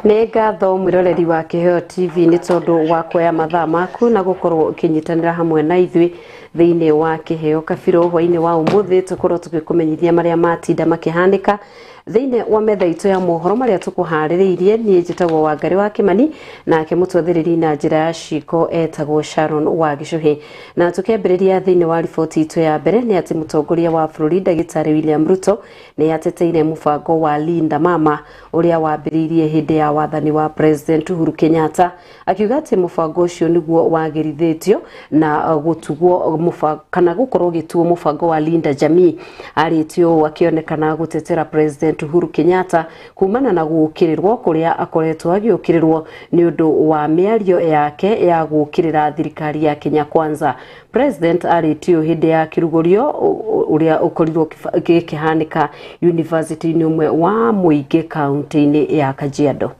Nĩ ngatho mwĩroreri wa Kĩheo TV nĩ tondũ wa kuoya mathaa maku na gũkorwo ũkĩnyitanĩra hamwe na ithuĩ thĩinĩ wa Kĩheo Kabirũ. Hwainĩ wa ũmũthĩ tũkorwo tũgĩkũmenyithia marĩa matinda makĩhanĩka thĩinĩ wa metha itũ ya mohoro marĩa tũkũharĩrĩirie. Niĩ njĩtagwo Wangarĩ wa Kĩmani, nake mũtwathĩrĩri na njĩra ya ciko etagwo Sharon wa Gĩcũhĩ. Na tũkĩambĩrĩria thĩinĩ wa riboti itũ ya mbere nĩ atĩ mũtongoria wa bũrũri Ndagĩtarĩ William Ruto nĩ ateteire mũbango wa Linda Mama ũrĩa wambĩrĩirie hĩndĩ ya wathani wa President Uhuru Kenyatta, akiuga atĩ mũbango ũcio nĩguo wagĩrithĩtio na gũtugwo mũbango kana gũkorwo ũgĩtuo mũbango wa Linda Jamii. Arĩtie ũũ akĩonekana gũtetera President Uhuru Kenyatta kumana na gũũkĩrĩrwo kũrĩa akoretwo agĩũkĩrĩrwo nĩ ũndũ wa mĩario yake ya gũũkĩrĩra thirikari ya Kenya Kwanza. President arĩtie ũũ hĩndĩ ya kĩrugũrio ũrĩa ũkorirwo gĩkĩhanĩka university-inĩ ũmwe wa mũingĩ kaunti-inĩ ya Kajiado.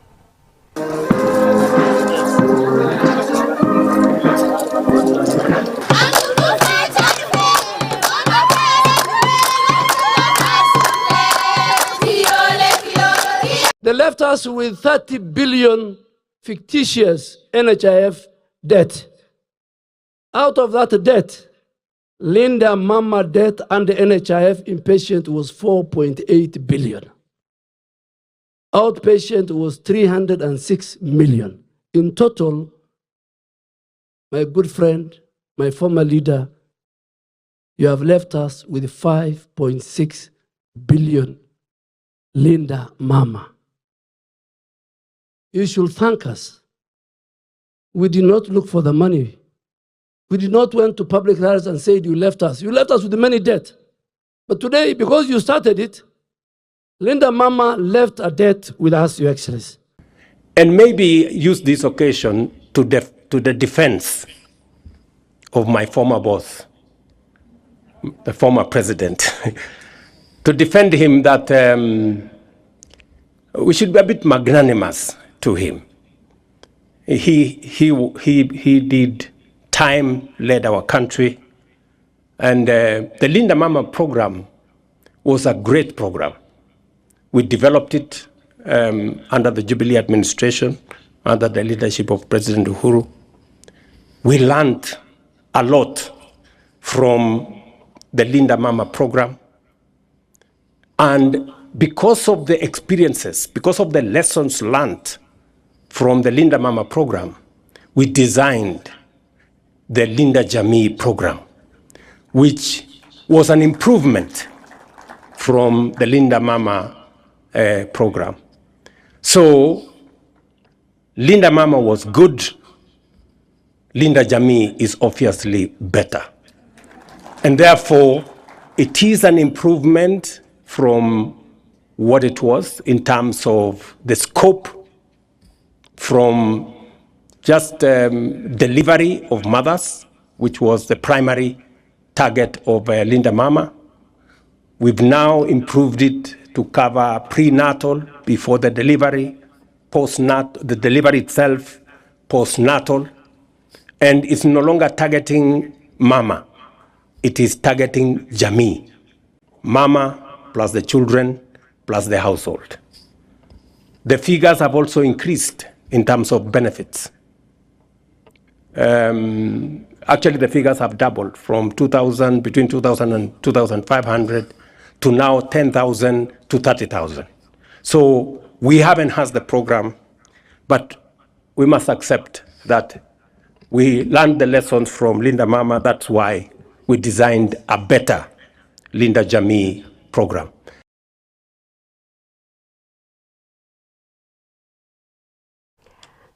They left us with 30 billion fictitious NHIF debt. Out of that debt, Linda Mama debt and the NHIF inpatient was 4.8 billion. Outpatient was 306 million. In total, my good friend, my former leader, you have left us with 5.6 billion Linda Mama. You should thank us. We did not look for the money. We did not went to public rallies and said you left us. You left us with many debt. But today, because you started it, Linda Mama left a debt with us, Your Excellency. And maybe use this occasion to the defense of my former boss, the former president, to defend him that we should be a bit magnanimous to him. He did time, led our country, and the Linda Mama program was a great program. We developed it under the Jubilee administration, under the leadership of President Uhuru. We learned a lot from the Linda Mama program. And because of the experiences, because of the lessons learned from the Linda Mama program, we designed the Linda Jamii program, which was an improvement from the Linda Mama program. So Linda Mama was good. Linda Jamii is obviously better. And therefore, it is an improvement from what it was in terms of the scope, from just delivery of mothers, which was the primary target of Linda Mama. We've now improved it to cover prenatal, before the delivery, postnatal, the delivery itself, postnatal, and it's no longer targeting mama. It is targeting Jamii, mama plus the children plus the household. The figures have also increased in terms of benefits. Actually, the figures have doubled from 2,000, between 2,000 and 2,500 to now 10,000 to 30,000. So we have enhanced the program, but we must accept that we learned the lessons from Linda Mama. That's why we designed a better Linda Jamii program.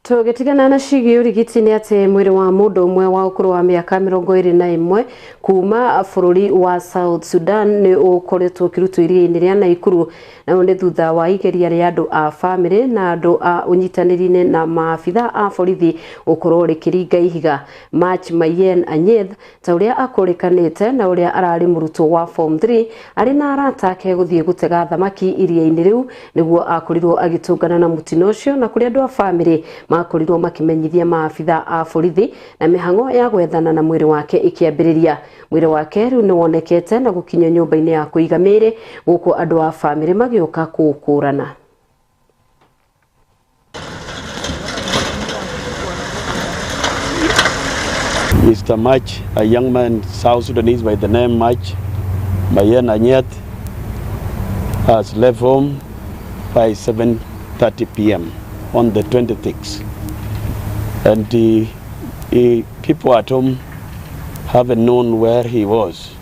Tũgĩtigana na ciĩgiĩ ũrigiti nĩ atĩ mwĩrĩ wa mũndũ ũmwe wa ũkũrũ wa mĩaka 21 kuma bũrũri wa South Sudan nĩ ũkoretwo ũkĩrutwo iria-inĩ rĩa Naikuru. Nao nĩ thutha wa igeria rĩa andũ a bamĩrĩ na andũ a ũnyitanĩri-inĩ na maabitha a borithi gũkorwo rĩkĩringa ihiga. March Mayen Anyeth ta ũrĩa akũrĩkanĩte na ũrĩa ararĩ mũrutwo wa form 3 arĩ na arata ake gũthiĩ gũtega thamaki iria-inĩ rĩu nĩguo akorirwo agĩtũngana na mũtino ũcio, na kũrĩa andũ a bamĩrĩ makorirwo makimenyithia maabitha a borithi na mĩhang'o ya gwethana na mwĩrĩ wake ĩkĩambĩrĩria. Mwĩrĩ wake rĩu nĩ wonekete na gũkinyio nyũmba-inĩ ya kũiga mĩĩrĩ gũkũ andũ a bamĩrĩ magĩũka kũũkũrana. Mr. Mach, a young man, South Sudanese by the name Mach Mayen Anyieth, has left home by 7:30 p.m. on the 26th. And the people at home haven't known where he was.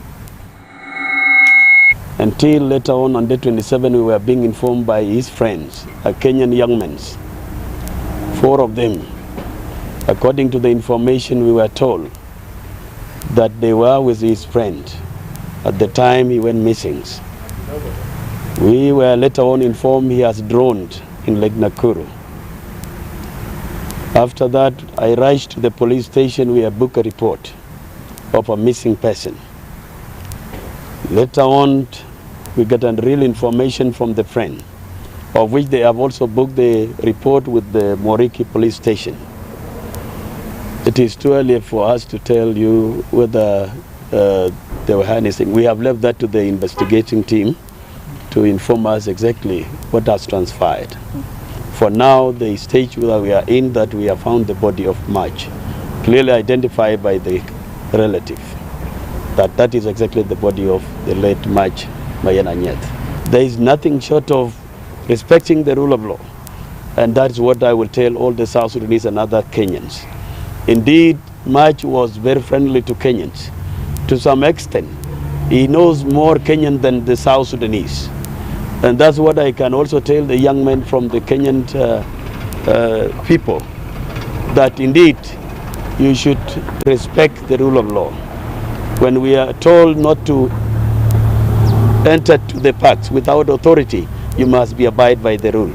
Until later on the 27th, we were being informed by his friends, a Kenyan young men, 4 of them. According to the information, we were told that they were with his friend at the time he went missing. We were later on informed he has drowned in Lake Nakuru. After that, I rushed to the police station with a book report of a missing person. Later on, we got a real information from the friend, of which they have also booked the report with the Moriki police station. It is too early for us to tell you whether they were anything. We have left that to the investigating team to inform us exactly what has transpired. For now, the stage that we are in, that we have found the body of Mach, clearly identified by the relative, that is exactly the body of the late Mach Mayen Anyieth. There is nothing short of respecting the rule of law, and that's what I will tell all the South Sudanese and other Kenyans. Indeed, Mach was very friendly to Kenyans. To some extent, he knows more Kenyan than the South Sudanese. And that's what I can also tell the young men from the Kenyan people, that indeed you should respect the rule of law. When we are told not to enter to the parks without authority, you must be abide by the rule.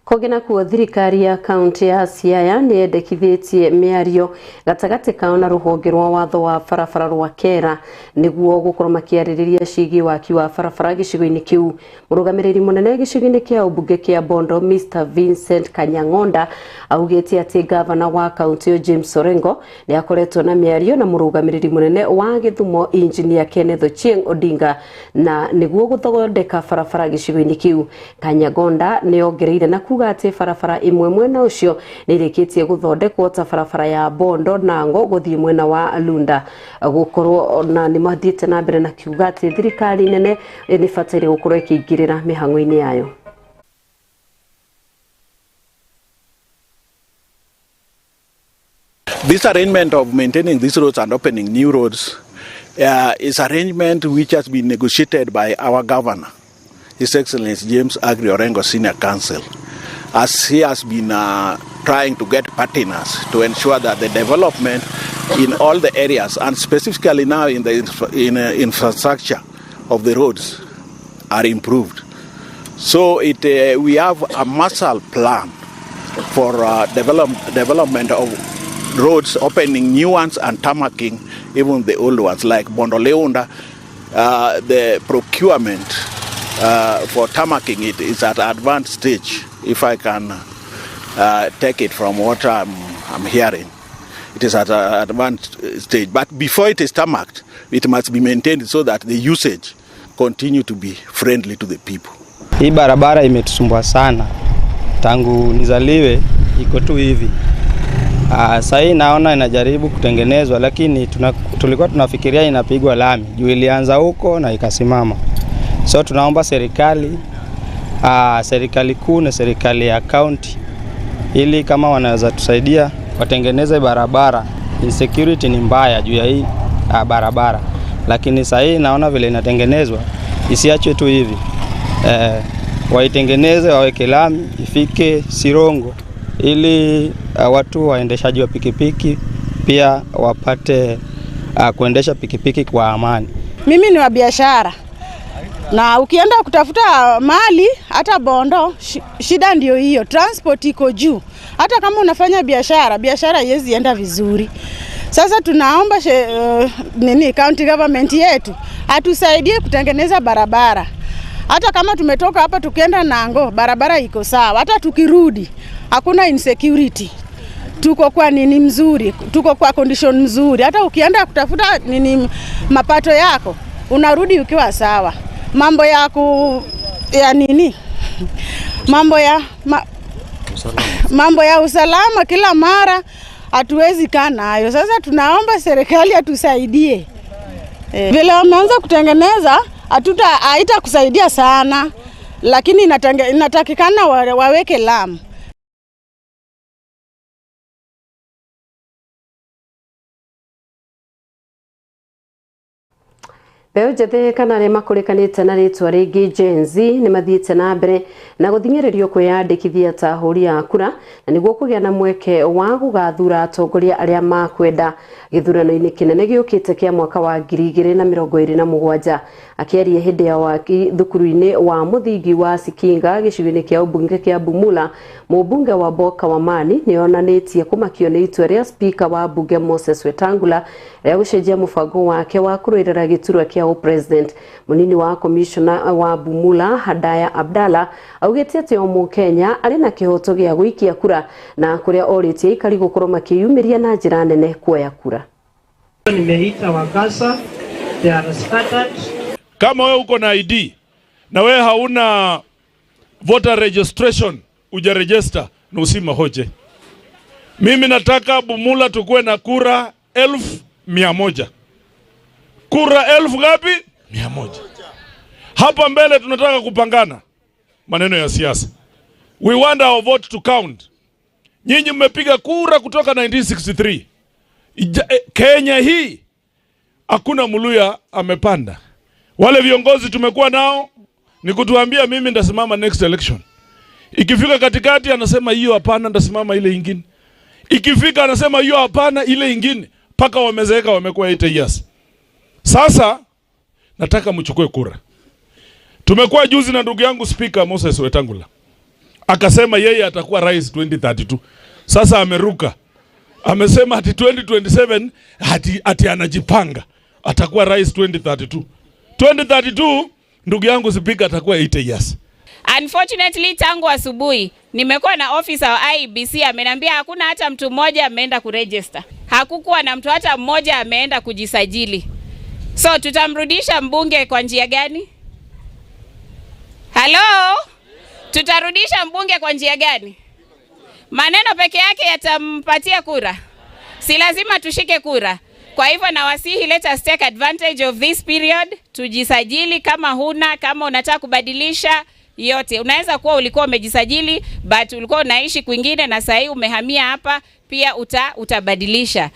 Kũngĩ nakuo thirikari ya kaunti ya Siaya nĩ yendekithĩtie mĩario gatagatĩ kao na rũhonge rwa watho wa barabara rwa KERA nĩguo gũkorwo makĩarĩrĩria ciĩgiĩ waki wa barabara gĩcigo-inĩ kĩu. Mũrũgamĩrĩri mũnene gĩcigo-inĩ kĩa ũmbunge kĩa Bondo Mr Vincent Kanyang'onda augĩte atĩ gavana wa kaunti ĩyo James Orengo nĩ akoretwo na mĩario na mũrũgamĩrĩri mũnene wa Gĩthumo Engineer Kenneth Ochieng Odinga na nĩguo gũthondeka barabara gĩcigo-inĩ kĩu. Kanyang'onda nĩ ongereire na kuga atĩ barabara ĩmwe mwena ũcio nĩ ĩrĩkĩtie gũthondekwo ta barabara ya Bondo Nango gũthiĩ mwena wa Lunda gũkorwo na nĩ mathiĩte na mbere na kiuga atĩ thirikari nene nĩ ĩbataire gũkorwo ĩkĩingĩrĩra mĩhang'o-inĩ yayo. This arrangement of maintaining these roads and opening new roads is arrangement which has been negotiated by our governor, His Excellency James Aggrey Orengo Senior Council, as he has been trying to get partners to ensure that the development in all the areas, and specifically now in the infrastructure of the roads, are improved. So we have a Marshall Plan for development of roads, opening new ones and tarmacking even the old ones, like Bondo Leunda. The procurement for tarmacking it is at advanced stage, if I can take it from what I'm hearing. It is at an advanced stage. But before it is tarmacked, it must be maintained so that the usage continue to be friendly to the people. Hii barabara imetusumbua sana tangu nizaliwe, iko tu hivi. Sasa hii naona inajaribu kutengenezwa, lakini tulikuwa tunafikiria inapigwa lami juu ilianza huko na ikasimama. So tunaomba serikali, serikali kuu na serikali ya county, ili kama wanaweza tusaidia watengeneze barabara. Insecurity ni mbaya juu ya hii barabara, lakini sasa hii naona vile inatengenezwa isiachwe tu hivi. Waitengeneze, waweke lami ifike Sirongo, ili watu waendeshaji wa pikipiki pia wapate kuendesha pikipiki kwa amani. Mimi ni wa biashara, na ukienda kutafuta mali hata Bondo, shida ndio hiyo, transport iko juu. Hata kama unafanya biashara, biashara haiwezi enda vizuri. Sasa tunaomba county government yetu atusaidie kutengeneza barabara. Hata kama tumetoka hapa tukienda Nango, barabara iko sawa. Hata tukirudi hakuna insecurity. Tuko kwa nini mzuri, tuko kwa condition mzuri. Hata ukienda kutafuta nini mapato yako, unarudi ukiwa sawa. Mambo ya ya nini? Mambo ya Mambo ya usalama kila mara hatuwezi kaa nayo. Sasa tunaomba serikali atusaidie. Vile wameanza kutengeneza haitakusaidia sana, lakini inatakikana waweke lami. Mbeũ njĩthĩ kana arĩa makũrĩkanĩte na rĩtwa rĩngĩ Gen Z nĩ mathiĩte na mbere na gũthing'ĩrĩrio kwĩyandĩkithia ta ahũri a kura na nĩguo kũgĩa na mweke wa gũgathura atongoria arĩa makwenda gĩthurano-inĩ kĩnene gĩũkĩte kĩa mwaka wa 2027. Akĩaria hĩndĩ ya waki thukuru-inĩ wa mũthingi wa Sikinga gĩcigo-inĩ kĩa ũmbunge kĩa Bumula, mũmbunge wa Boka Wamani nĩ onanĩtie kũmakio nĩ itua rĩa spika wa mbunge Moses Wetangula rĩa gũcenjia mũbango wake wa kũrũĩrĩra gĩturwa kĩa president. Munini wa commissioner wa Bumula Hadaya Abdalla augĩte atĩ o mũkenya arĩ na kĩhoto gĩa gũikia kura na kũrĩa orĩtie aikari gũkorwo makĩyumĩria na njĩra nene kuoya kura. Nimeita Wakasa, they are scattered. Kama wewe uko na ID na wewe hauna voter registration, ujaregister na usimahoje. Mimi nataka Bumula tukue na kura 100,000. Kura 1,000 ngapi? 100. Hapa mbele tunataka kupangana maneno ya siasa. We want our vote to count. Nyinyi mmepiga kura kutoka 1963. Kenya hii hakuna Muluya amepanda. Wale viongozi tumekuwa nao ni kutuambia mimi ndasimama next election. Ikifika katikati anasema hiyo hapana, ndasimama ile ingine. Ikifika anasema hiyo hapana, ile ingine. Paka wamezeeka, wamekuwa 80 years. Sasa nataka mchukue kura. Tumekuwa juzi na ndugu yangu Speaker Moses Wetangula. Akasema yeye atakuwa rais 2032. Sasa ameruka. Amesema ati 2027 ati anajipanga atakuwa rais 2032. 2032 ndugu yangu Speaker atakuwa 80 years. Unfortunately, tangu asubuhi nimekuwa na officer wa IEBC ameniambia hakuna hata mtu mmoja ameenda kuregister. Hakukuwa na mtu hata mmoja ameenda kujisajili. So tutamrudisha mbunge kwa njia gani? Hello? Tutarudisha mbunge kwa njia gani? Maneno peke yake yatampatia kura? Si lazima tushike kura. Kwa hivyo nawasihi, let us take advantage of this period, tujisajili kama huna, kama unataka kubadilisha yote. Unaweza kuwa ulikuwa umejisajili but ulikuwa unaishi kwingine na sasa umehamia hapa, pia utabadilisha.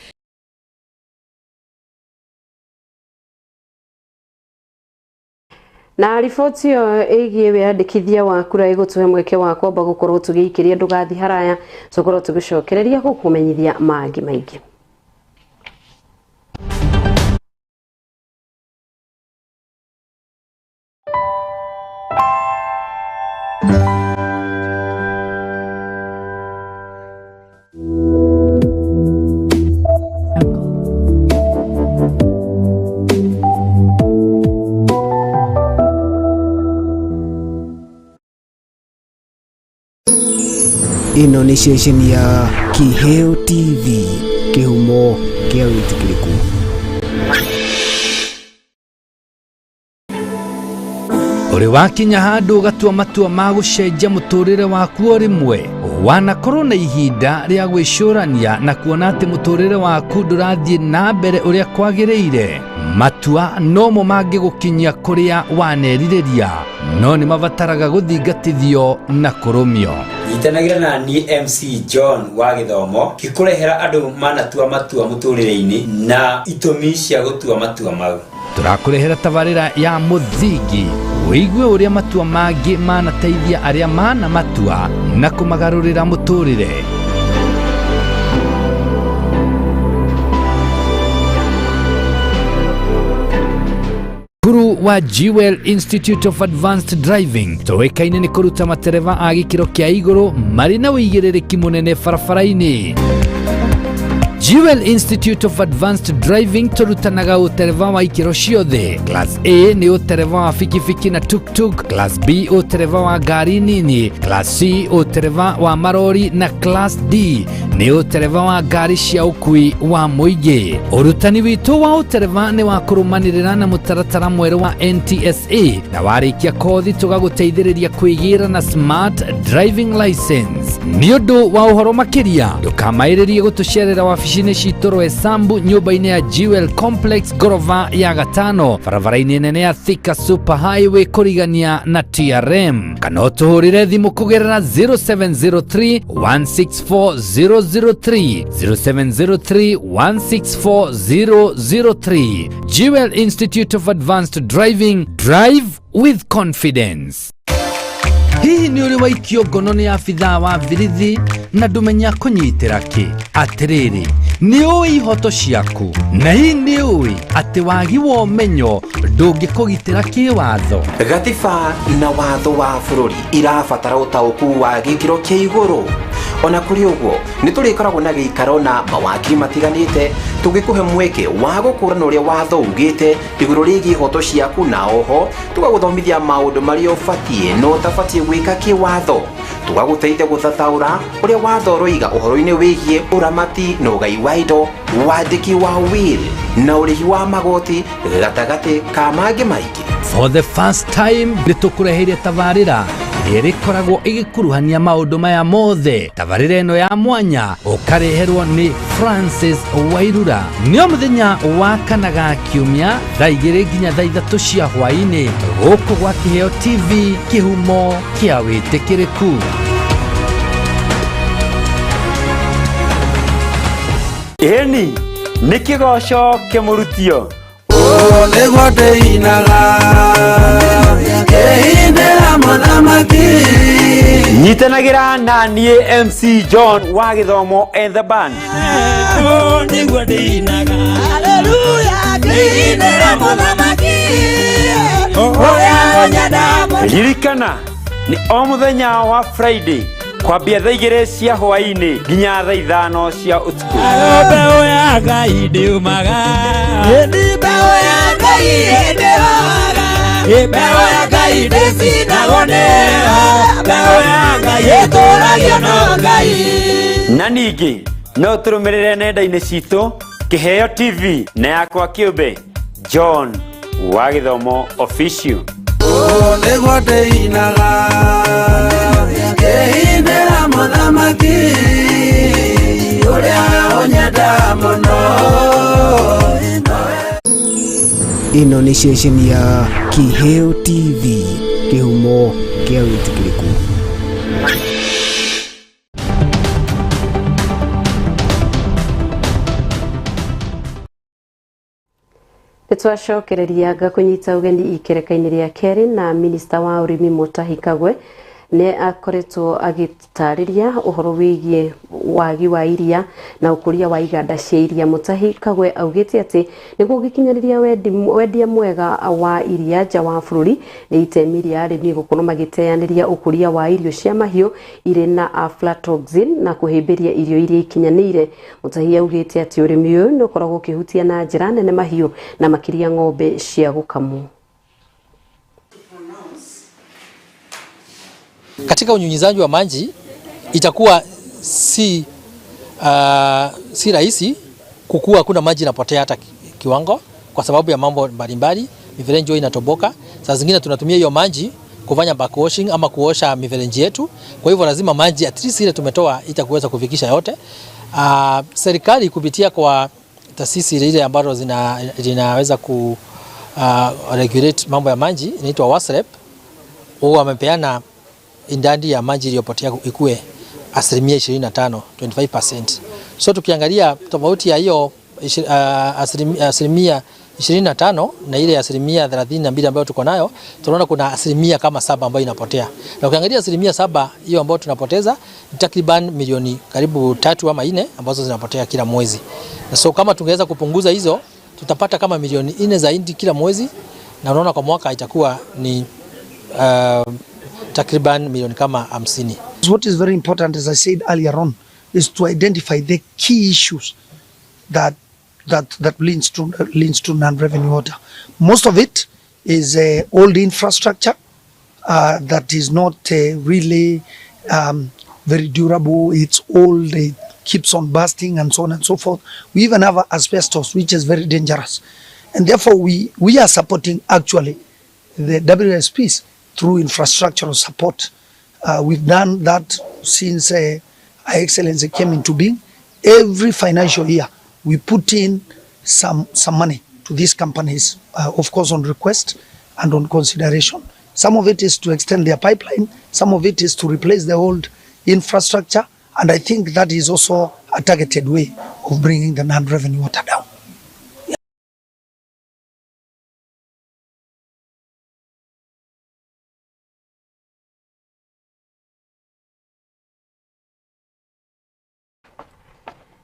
Na riboti ĩyo ĩgiĩ wĩyandĩkithia wa kura ĩgũtũhe mweke wa kwamba gũkorwo tũgĩikĩria ndũgathi haraya, tũkorwo tũgĩcokereria gũkũmenyithia mangĩ maingĩ. Ĩno nĩ ceceni ya Kiheo TV, kĩhumo kĩa wĩtĩkĩrĩku. Ũrĩ wakinya handũ ũgatua matua ma gũcenjia mũtũrĩre waku o rĩmwe, wanakorwo na ihinda rĩa gwĩcũrania na kuona atĩ mũtũrĩre waku ndũrathiĩ na mbere ũrĩa kwagĩrĩire. Matua nomo mangĩgũkinyia kũrĩa wanerirĩria, no nĩ mabataraga gũthingatithio na kũrũmio. Nyitanagĩra na niĩ MC John wa gĩthomo gĩkũrehera andũ manatua matua mũtũrĩre-inĩ na itũmi cia gũtua matua mau. Tũrakũrehera tabarĩra ya mũthingi wĩigue ũrĩa matua mangĩ manateithia arĩa mana matua na kũmagarũrĩra mũtũrĩre. Cukuru wa Jewel Institute of Advanced Driving tũĩkaine nĩ kũruta matereba a gĩkĩro kĩa igũrũ marĩ na ũigĩrĩrĩki mũnene barabara-inĩ. Jewel Institute of Advanced Driving tũrutanaga ũtereba wa ikĩro ciothe. Class A nĩ ũtereba wa bikibiki na tuktuk, Class B ũtereba wa ngari nini, Class C ũtereba wa marori na Class D Nĩ ũtereba wa ngari cia ũkui wa mũingĩ. Ũrutani witũ wa ũtereba nĩ wa kũrũmanĩrĩra na mũtaratara mwerũ wa NTSA, na warĩkia kothi tũgagũteithĩrĩria kwĩgĩra na smart driving license. Nĩ ũndũ wa ũhoro makĩria, ndũkamaĩrĩrie gũtũcerera wabici-inĩ citũ Roysambu, nyũmba-inĩ ya Jewel Complex, ngorova ya gatano, barabara-inĩ nene ya Thika Super Highway kũrigania na TRM, kana ũtũhũrĩre thimũ kũgerera 0703 164 003, 0703 164 003. Jewel Institute of Advanced Driving, drive with confidence. Hihi nĩ ũrĩ waikio ngono nĩ abithaa wa birithi na ndũmenya kũnyitĩra kĩ? Atĩrĩrĩ, nĩ ũĩ ihoto ciaku? Na hihi nĩ ũĩ atĩ wagi wa ũmenyo ndũngĩkũgitĩra kĩwatho? Gatiba na watho wa bũrũri irabatara ũtaũku wa gĩkĩro kĩa igũrũ. Ona kũrĩ ũguo, nĩ tũrĩkoragwo na gĩikaro na mawakiri matiganĩte, tũgĩkũhe mweke wa gũkũrana ũrĩa watho ugĩte igũrũ rĩgiĩ ihoto ciaku, na oho tũgagũthomithia maũndũ marĩa ũbatiĩ na ũtabatiĩ gwĩka kĩwatho, tũgagũteithia gũthathaũra ũrĩa watho ũroiga ũhoro-inĩ wĩgiĩ ũramati na ũgai wa indo, wandĩki wa will na ũrĩhi wa magoti, gatagatĩ ka mangĩ maingĩ. For the first time, nĩ tũkũreheire tabarĩra ĩrĩa ĩrĩkoragwo ĩgĩkuruhania maũndũ maya mothe. Tabarĩra ĩno ya mwanya ũkareherwo nĩ Francis Wairura nĩ o mũthenya wa kana ga kiumia, thaa 2 nginya thaa 3 cia hwaĩ-inĩ, gũkũ gwa Kĩheo TV, kĩhumo kĩa wĩtĩkĩrĩku. Ĩni nĩ kĩgoco kĩmũrutio. Nĩguo ndĩinaga ngĩinĩra mũthamaki. Nyitanagĩra na niĩ MC John wa Gĩthomo and the band. Nĩguo ndĩinaga, haleluya, ngĩinĩra mũthamaki ũrĩa ũnyenda mũno. Ririkana nĩ o mũthenya wa Friday kwambia thaa 2 cia hwaĩ-inĩ nginya thaa 5 cia ũtukũ. Mbeũ ya Ngai ndiumaga, mbeũ ya Ngai ndĩhoga, mbeũ ya Ngai ndĩcinagwo nĩyo, mbeũ ya Ngai ĩtũragio no Ngai. Na ningĩ no tũrũmĩrĩre nenda-inĩ citũ, Kĩheo TV na yakwa kĩũmbe, John wa Gĩthomo Official. Nĩguo ndĩinaga ngĩinĩra mũthamaki ũrĩa ũnyenda mũno. Ĩno nĩ ceceni ya Kĩheo TV, kĩhumo kĩa wĩtĩkĩrĩku. Nĩ twacokereria ngakũnyita ũgeni ikereka-inĩ rĩa kerĩ, na minista wa ũrĩmi Mutahi Kagwe nĩ akoretwo agĩtarĩria ũhoro wĩgiĩ wagi wa iria na ũkũria wa iganda cia iria. Mutahi Kagwe augĩte atĩ nĩguo gũkinyanĩria wendia mwega wa iria nja wa bũrũri, nĩ itemi rĩa arĩmi gũkorwo magĩteanĩria ũkũria wa irio cia mahiũ irĩ na aflatoxin na kũhĩmbĩria irio iria ikinyanĩire. Mutahi augĩte atĩ ũrĩmi ũyũ nĩ ũkoragwo ũkĩhutia na njĩra nene mahiũ na makĩria ng'ombe cia gũkamwo. Katika unyunyizaji wa maji itakuwa si rahisi kukua, hakuna maji inapotea hata kiwango kwa sababu ya mambo mbalimbali, mifereji inatoboka. Saa zingine tunatumia hiyo maji kufanya backwashing ama kuosha mifereji yetu. Kwa hivyo lazima maji at least ile tumetoa itakuweza kufikisha yote. Serikali kupitia kwa taasisi ile ambazo zinaweza ku regulate mambo ya maji inaitwa WASREB, huwa wamepeana idadi ya maji iliyopotea ikue 25%, 25%. So tukiangalia tofauti ya hiyo 25% na ile 32% ambayo tuko nayo, tunaona kuna 7% ambayo inapotea. Na ukiangalia 7% hiyo ambayo tunapoteza ni takriban milioni karibu 3 ama 4 ambazo zinapotea kila mwezi. Na so kama tungeweza kupunguza hizo, tutapata kama milioni 4 zaidi kila mwezi, na unaona kwa mwaka itakuwa ni takriban milioni kama 50. What is very important, as I said earlier on, is to identify the key issues that leads to non-revenue water. Most of it is old infrastructure that is not really very durable. It's old. keeps on bursting and so on and so forth. We even have asbestos, which is very dangerous. And therefore, we are supporting actually the WSPs through infrastructural support. We've done that since Her Excellency came into being. Every financial year, we put in some money to these companies, of course, on request and on consideration. Some of it is to extend their pipeline, some of it is to replace the old infrastructure, and I think that is also a targeted way of bringing the non-revenue water down.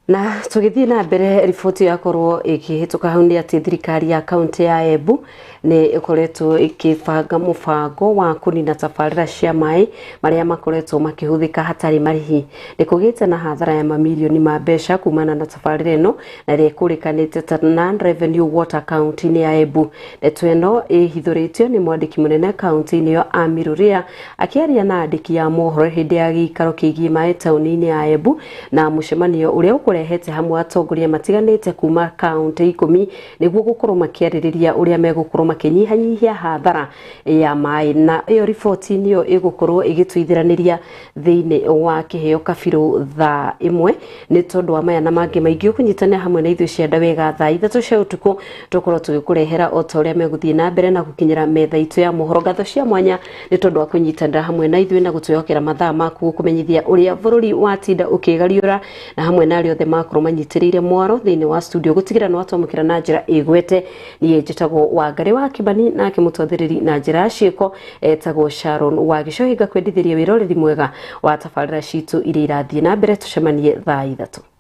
Na tũgĩthiĩ na mbere riboti yakorwo ĩkĩhĩtũka hau nĩ atĩ thirikari ya kaunti ya Embu nĩ ĩkoretwo ĩkĩbanga mũbango wa kũnina tabarĩra cia maĩ marĩa makoretwo makĩhũthĩka hatarĩ marĩhi. Nĩ kũgĩte na hathara ya mamirioni ma mbeca kumana na tabarĩra ĩno na ĩrĩa ĩkũrĩkanĩte ta Non Revenue Water kaunti-inĩ ya Embu. Ndeto ĩno ĩhithũrĩtio nĩ mwandĩki mũnene kaunti-inĩ ĩyo Ami Ruria akĩaria na andĩki a mohoro hĩndĩ ya gĩikaro kĩgiĩ maĩ taũni-inĩ ya Embu na mũcemanio ũrĩa ũkũrehete hamwe atongoria matiganĩte kuma kaunti 10 nĩguo gũkorwo makĩarĩrĩria ũrĩa megũkorwo makĩnyihanyihia hathara ya maĩ. Na ĩyo riboti nĩyo ĩgũkorwo ĩgĩtũithiranĩria thĩinĩ wa kĩheo kabirũ thaa 1 nĩ tondũ wa maya na mangĩ maingĩ ũkũnyitanĩra hamwe na ithuĩ cianda wega thaa 3 cia ũtukũ tũkorwo tũgĩkũrehera o ta ũrĩa megũthiĩ na mbere na gũkinyĩra metha itũ ya mohoro. Ngatho cia mwanya nĩ tondũ wa kũnyitanĩra hamwe na ithuĩ na gũtwĩhokera mathaa maku gũkũmenyithia ũrĩa bũrũri watinda ũkĩgariũra na hamwe na arĩa othe makorwo manyitĩrĩire mwaro thĩinĩ wa studio gũtigĩra nĩ watwamũkĩra na njĩra ĩgwete. Niĩ njĩtagwo Wangari wa Kĩmani nake mũtwathĩrĩri na njĩra ya ciĩko etagwo Sharon wa Gĩcohinga kwendithĩria wĩroreri mwega wa tabarĩra citũ iria irathiĩ na mbere. Tũcemanie thaa 3.